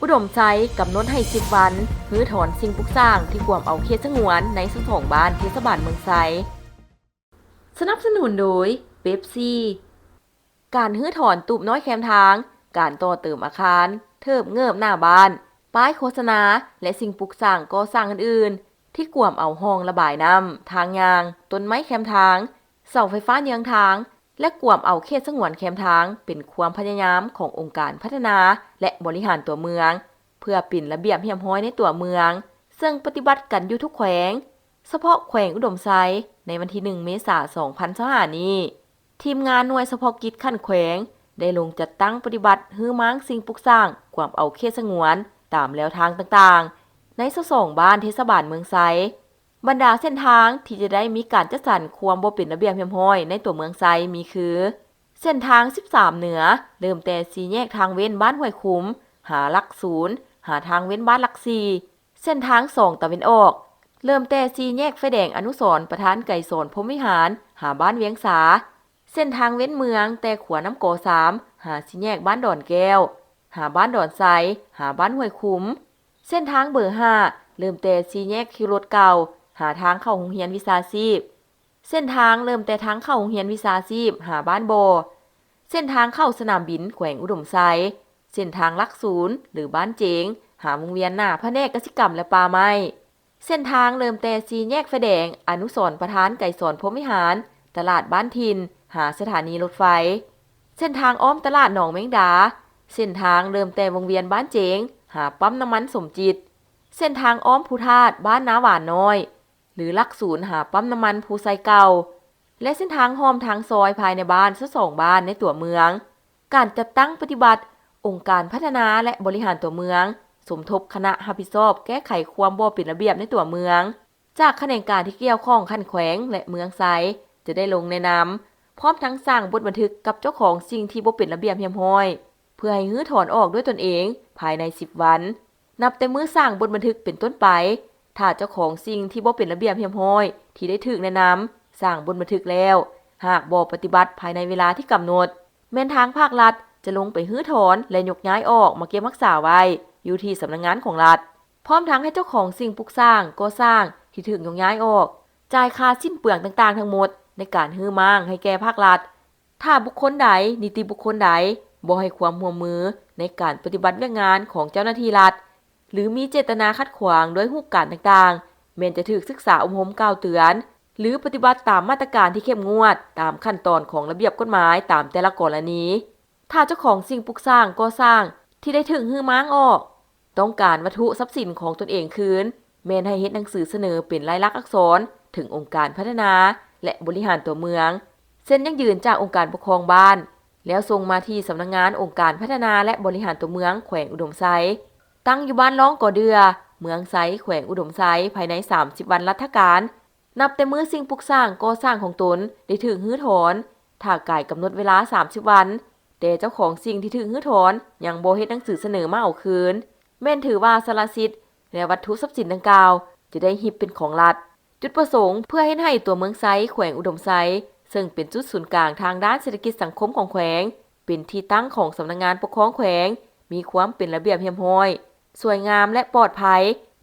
ອຸດົມໄຊກຳນົດໃຫ້ສິບວັນ ຮື້ຖອນສິ່ງປຸກສ້າງທີ່ກວມເອົາເຂດສະຫງວນໃນຊາວສອງບ້ານເທດສະບານເມືອງໄຊ. ສະໜັບສະໜູນໂດຍ ເປັບຊີ ການຮື້ຖອນຕູບນ້ອຍແຄມທາງ, ການຕໍ່ເຕີມອາຄານ, ເທີບເງີບໜ້າບ້ານ, ປ້າຍໂຄສະນາ ແລະ ສິ່ງປຸກສ້າງກໍ່ສ້າງອື່ນໆ ທີ່ກວມເອົາຮ່ອງລະບາຍນ້ຳ, ທາງຍ່າງ, ຕົ້ນໄມ້ແຄມທາງ, ເສົາໄຟຟ້າເຍືອງທາງ ແລະ ກວມເອົາເຂດສະຫງວນແຄມທາງ ເປັນຄວາມພະຍາຍາມຂອງອົງການພັດທະນາ ແລະ ບໍລິຫານຕົວເມືອງ ເພື່ອເປັນລະບຽບຮຽບຮ້ອຍໃນຕົວເມືອງ, ເຊິ່ງປະຕິບັດກັນຢູ່ທຸກແຂວງ. ສະເພາະແຂວງອຸດົມໄຊ, ໃນວັນທີໜຶ່ງ ເມສາ ສອງພັນຊາວຫ້ານີ້, ທີມງານໜ່ວຍສະເພາະກິດຂັ້ນແຂວງ ໄດ້ລົງຈັດຕັ້ງປະຕິບັດຮື້ມ້າງສິ່ງປຸກສ້າງກວມເອົາເຂດສະຫງວນຕາມແລວທາງຕ່າງໆ ໃນຊາວສອງບ້ານເທດສະບານເມືອງໄຊ. ບັນດາເສັ້ນທາງທີ່ຈະໄດ້ມີການຈັດສັນຄວາມບໍ່ເປັນລະບຽບຮຽບຮ້ອຍໃນຕົວເມືອງໄຊມີຄື ເສັ້ນທາງສິບສາມເໜືອ ເລີ່ມແຕ່ສີ່ແຍກທາງເວັ້ນບ້ານຫ້ວຍຂຸມ ຫາຫຼັກສູນ ຫາທາງເວັ້ນບ້ານຫຼັກສີ່, ເສັ້ນທາງສອງຕາເວັນອອກ ເລີ່ມແຕ່ສີ່ແຍກໄຟແດງອະນຸສອນປະທານໄກສອນ ພົມວິຫານ ຫາບ້ານວຽງສາ, ເສັ້ນທາງເວັ້ນເມືອງແຕ່ຂົວນ້ຳກໍສາມ ຫາສີ່ແຍກບ້ານດອນແກ້ວ ຫາບ້ານດອນໄຊ ຫາບ້ານຫ້ວຍຂຸມ, ເສັ້ນທາງເບີຫ້າ ເລີ່ມແຕ່ສີ່ແຍກຄິວລົດເກົ່າ ຫາທາງເຂົ້າໂຮງຮຽນວິຊາຊີບ, ເສັ້ນທາງເລີ່ມແຕ່ທາງເຂົ້າໂຮງຮຽນວິຊາຊີບ ຫາບ້ານບໍ່, ເສັ້ນທາງເຂົ້າສະໜາມບິນແຂວງອຸດົມໄຊ, ເສັ້ນທາງຫຼັກສູນ ຫຼື ບ້ານເຈງ ຫາວົງວຽນໜ້າພະແນກກະສິກຳ ແລະ ປ່າໄມ້, ເສັ້ນທາງເລີ່ມແຕ່ສີ່ແຍກໄຟແດງອະນຸສອນປະທານໄກສອນ ພົມວິຫານ ຕະຫຼາດບ້ານຖິ່ນ ຫາສະຖານີລົດໄຟ, ເສັ້ນທາງອ້ອມຕະຫຼາດໜອງແມງດາ, ເສັ້ນທາງເລີ່ມແຕ່ວົງວຽນບ້ານເຈງ ຫາປ້ຳນ້ຳມັນສົມຈິດ, ເສັ້ນທາງອ້ອມພູທາດ ບ້ານນາຫວານນ້ອຍ ຫຼື ຫຼັກສູນຫາປ້ຳນ້ຳມັນພູໄຊເກົ່າ ແລະ ເສັ້ນທາງອ້ອມທາງຊອຍພາຍໃນບ້ານຊາວສອງບ້ານໃນຕົວເມືອງ. ການຈັດຕັ້ງປະຕິບັດ, ອົງການພັດທະນາ ແລະ ບໍລິຫານຕົວເມືອງ ສົມທົບຄະນະຮັບຜິດຊອບແກ້ໄຂຄວາມບໍ່ເປັນລະບຽບໃນຕົວເມືອງ ຈາກຂະແໜງການທີ່ກ່ຽວຂ້ອງຂັ້ນແຂວງ ແລະ ເມືອງໄຊ ຈະໄດ້ລົງແນະນຳ ພ້ອມທັງສ້າງບົດບັນທຶກກັບເຈົ້າຂອງສິ່ງທີ່ບໍ່ເປັນລະບຽບຮຽບຮ້ອຍ ເພື່ອໃຫ້ຮື້ຖອນອອກດ້ວຍຕົນເອງພາຍໃນສິບວັນ. ນັບແຕ່ມື້ສ້າງບົດບັນທຶກເປັນຕົ້ນໄປ, ຖ້າເຈົ້າຂອງສິ່ງທີ່ບໍ່ເປັນລະບຽບຮຽບຮ້ອຍທີ່ໄດ້ຖືກແນະນຳສ້າງບົດບັນທຶກແລ້ວ ຫາກບໍ່ປະຕິບັດພາຍໃນເວລາທີ່ກຳນົດ, ແມ່ນທາງພາກລັດຈະລົງໄປຮື້ຖອນ ແລະ ຍົກຍ້າຍອອກມາເກັບຮັກສາໄວ້ຢູ່ທີ່ສຳນັກງານຂອງລັດ, ພ້ອມທັງໃຫ້ເຈົ້າຂອງສິ່ງປຸກສ້າງ, ກໍ່ສ້າງທີ່ຖືກຍົກຍ້າຍອອກ ຈ່າຍຄ່າສິ້ນເປືອງຕ່າງໆທັງໝົດໃນການຮື້ມ້າງໃຫ້ແກ່ພາກລັດ. ຖ້າບຸກຄົນໃດ, ນິຕິບຸກຄົນໃດ ບໍ່ໃຫ້ຄວາມຮ່ວມມືໃນການປະຕິບັດວຽກງານຂອງເຈົ້າໜ້າທີ່ລັດ ຫຼື ມີເຈດຕະນາຂັດຂວາງດ້ວຍຮູບການຕ່າງໆ, ແມ່ນຈະຖືກສຶກສາອົບຮົມກ່າວເຕືອນ ຫຼື ປະຕິບັດຕາມມາດຕະການທີ່ເຂັ້ມງວດຕາມຂັ້ນຕອນຂອງລະບຽບກົດໝາຍຕາມແຕ່ລະກໍລະນີ. ຖ້າເຈົ້າຂອງສິ່ງປຸກສ້າງ, ກໍ່ສ້າງທີ່ໄດ້ຖືກຮື້ມ້າງອອກ ຕ້ອງການວັດຖຸຊັບສິນຂອງຕົນເອງຄືນ, ແມ່ນໃຫ້ເຮັດໜັງສືສະເໜີເປັນລາຍລັກອັກສອນເຖິງອົງການພັດທະນາ ແລະ ບໍລິຫານຕົວເມືອງ, ເຊັນຢັ້ງຢືນຈາກອົງການປົກຄອງບ້ານ ແລ້ວສົ່ງມາທີ່ສຳນັກງານອົງການພັດທະນາ ແລະ ບໍລິຫານຕົວເມືອງແຂວງອຸດົມໄຊ, ຕັ້ງຢູ່ບ້ານລ້ອງກໍເດື່ອ, ເມືອງໄຊ, ແຂວງອຸດົມໄຊ ພາຍໃນສາມສິບວັນລັດຖະການ ນັບແຕ່ມື້ສິ່ງປຸກສ້າງ, ກໍ່ສ້າງຂອງຕົນໄດ້ຖືກຮື້ຖອນ, ຖ້າກາຍກຳນົດເວລາສາມສິບວັນ ແຕ່ເຈົ້າຂອງສິ່ງທີ່ຖືກຮື້ຖອນຍັງບໍ່ເຮັດໜັງສືສະເໜີມາເອົາຄືນ, ແມ່ນຖືວ່າສະລະສິດ ແລະ ວັດຖຸຊັບສິນດັ່ງກ່າວຈະໄດ້ຮິບເປັນຂອງລັດ. ຈຸດປະສົງເພື່ອເຮັດໃຫ້ຕົວເມືອງໄຊ, ແຂວງອຸດົມໄຊ ເຊິ່ງເປັນຈຸດສູນກາງທາງດ້ານເສດຖະກິດສັງຄົມຂອງແຂວງ, ເປັນທີ່ຕັ້ງຂອງສຳນັກງານປົກຄອງແຂວງ, ມີຄວາມເປັນລະບຽບຮຽບຮ້ອຍ, ສວຍງາມ ແລະ ປອດໄພ,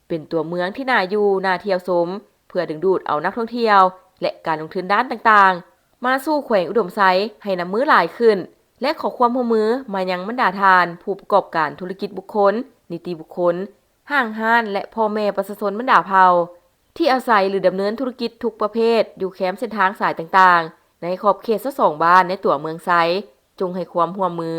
ເປັນຕົວເມືອງທີ່ໜ້າຢູ່, ໜ້າທ່ຽວຊົມ, ເພື່ອດຶງດູດເອົານັກທ່ອງທ່ຽວ ແລະ ການລົງທຶນດ້ານຕ່າງໆ ມາສູ່ແຂວງອຸດົມໄຊໃຫ້ນັບມື້ຫຼາຍຂຶ້ນ ແລະ ຂໍຄວາມຮ່ວມມືມາຍັງບັນດາທ່ານຜູ້ປະກອບການທຸລະກິດບຸກຄົນ, ນິຕິບຸກຄົນ, ຫ້າງຮ້ານ ແລະ ພໍ່ແມ່ປະຊາຊົນບັນດາເຜົ່າ ທີ່ອາໄສ ຫຼື ດຳເນີນທຸລະກິດທຸກປະເພດຢູ່ແຄມເສັ້ນທາງສາຍຕ່າງໆ ໃນຂອບເຂດຊາວສອງບ້ານໃນຕົວເມືອງໄຊ ຈົ່ງໃຫ້ຄວາມຮ່ວມມື